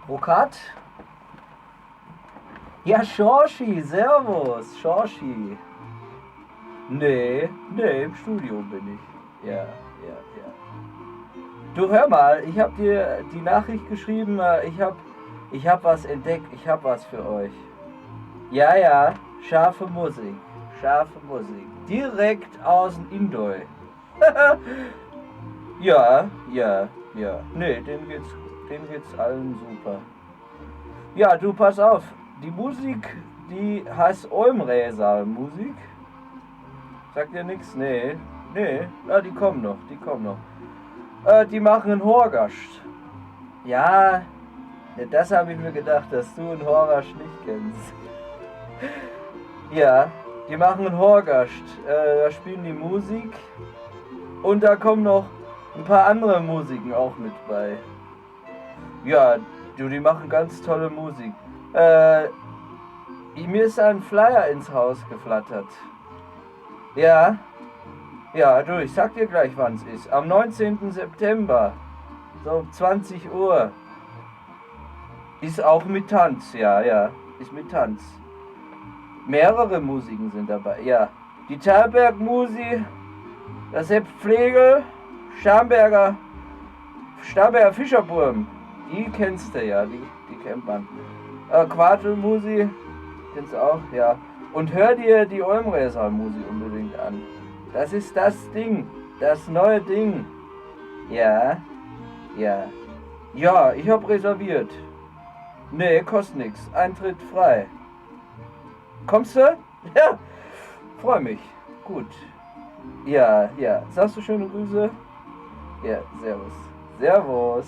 Brokat? Ja, Schorschi, servus, Schorschi. Nee, nee, im Studio bin ich. Ja, ja, ja. Du, hör mal, ich hab dir die Nachricht geschrieben, ich hab was entdeckt, ich hab was für euch. Ja, ja, scharfe Musik, scharfe Musik. Direkt aus dem Indoi. Ja. Nee, denen geht's allen super. Ja, du, pass auf. Die Musik, die heißt Olmräsal Musik. Sagt dir nix? Nee. Nee. Ja, die kommen noch, die kommen noch. Die machen einen Horgascht. Ja, ne, das habe ich mir gedacht, dass du einen Horgascht nicht kennst. Ja, die machen einen Horgascht. Da spielen die Musik. Und da kommen noch ein paar andere Musiken auch mit bei. Ja, du, die machen ganz tolle Musik. Mir ist ein Flyer ins Haus geflattert. Ja, du, ich sag dir gleich, wann es ist. Am 19. September, so um 20 Uhr. Ist auch mit Tanz, ja, ist mit Tanz. Mehrere Musiken sind dabei, ja. Die Thalberg-Musi, der Sepp Pflegel, Starnberger Fischerbuam, die kennst du ja, die kennt man. Quartelmusi, kennst du auch, ja. Und hör dir die Olmräsal-Musi unbedingt an. Das ist das Ding, das neue Ding. Ja. Ja, ich hab reserviert. Nee, kostet nix. Eintritt frei. Kommst du? Ja, freu mich. Gut. Ja. Sagst du schöne Grüße? Ja, servus. Servus.